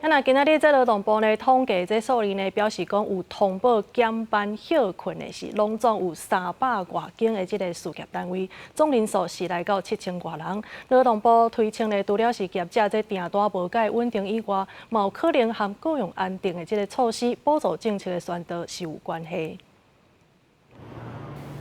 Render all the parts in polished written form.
啊，今仔日這勞動部呢統計這數字呢，表示講有通報減班歇睏的是攏總有三百外間的這个事業單位，總人數是來到七千外人。勞動部推測呢，除了是業者這訂單無蓋穩定以外，嘛有可能和雇傭安定的這个措施補助政策的宣導是有關係。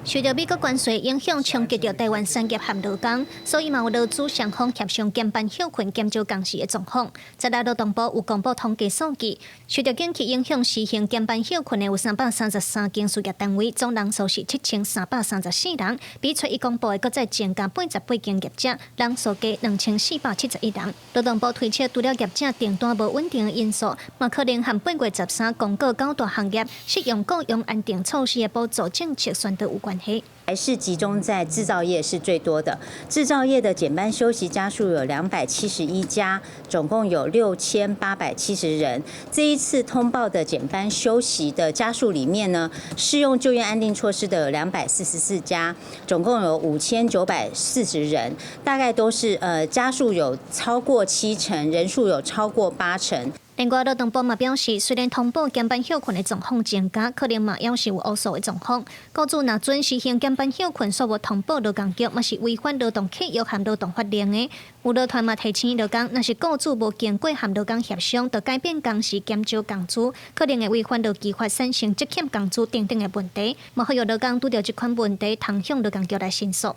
受著美國關稅影響，衝擊著台灣產業和勞工，所以嘛有勞資雙方協商減班歇睏減少工時的狀況。昨日勞動部有公布統計數據，受著景氣影響，實行減班歇睏的有三百三十三間事業單位，總人數是七千三百三十四人，比初一公布的閣再增加八十八間業者，人數加兩千四百七十一人。勞動部推測，除了業者訂單無穩定的因素，嘛可能和八月十三公告九大行業適用雇傭安定措施的補助政策宣導有關。還是集中在製造業是最多的，製造業的減班休息家數有兩百七十一家，總共有六千八百七十人。這一次通報的減班休息的家數裡面呢，適用就業安定措施的有兩百四十四家，總共有五千九百四十人，大概都是家數有超過七成，人數有超過八成。另外，勞動部嘛表示，雖然通報減班歇睏的狀況增加，可能嘛猶是有烏數的狀況。雇主若準實行減班歇睏，煞無通報勞工局，嘛是違反勞動契約和勞動法令的。有勞團嘛提醒勞工，若是雇主無經過和勞工協商，就改變工時減少工資，可能會違反勞基法產生積欠工資等等的問題。嘛呼籲勞工拄著這款問題，通向勞工局來申訴。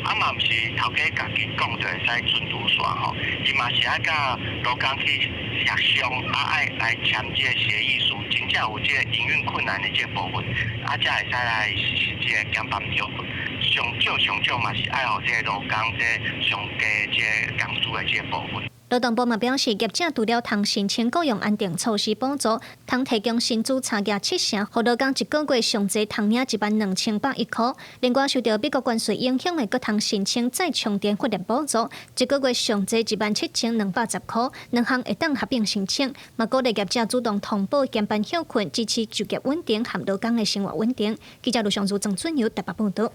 啊嘛毋是頭家家己講就會使準拄煞吼，伊嘛是愛佮勞工去協商，啊愛來簽這个協議書，真正有這个營運困難的這个部分，啊才會使來實施這个減班歇睏。上少上少嘛是愛予這个勞工這个上低這个工資的這个部分。勞動部嘛表示，業者除了通申請雇傭安定措施補助，通提供薪資差額七成，予勞工一個月上濟通領一萬兩千百一箍。另外，受著美國關稅影響的，閣通申請再充電訓練補助，一個月上濟一萬七千兩百十箍，兩項會當合併申請。嘛鼓勵業者主動通報減班歇睏，支持就業穩定和勞工的生活穩定。記者盧尚如、鄭俊友台北報導。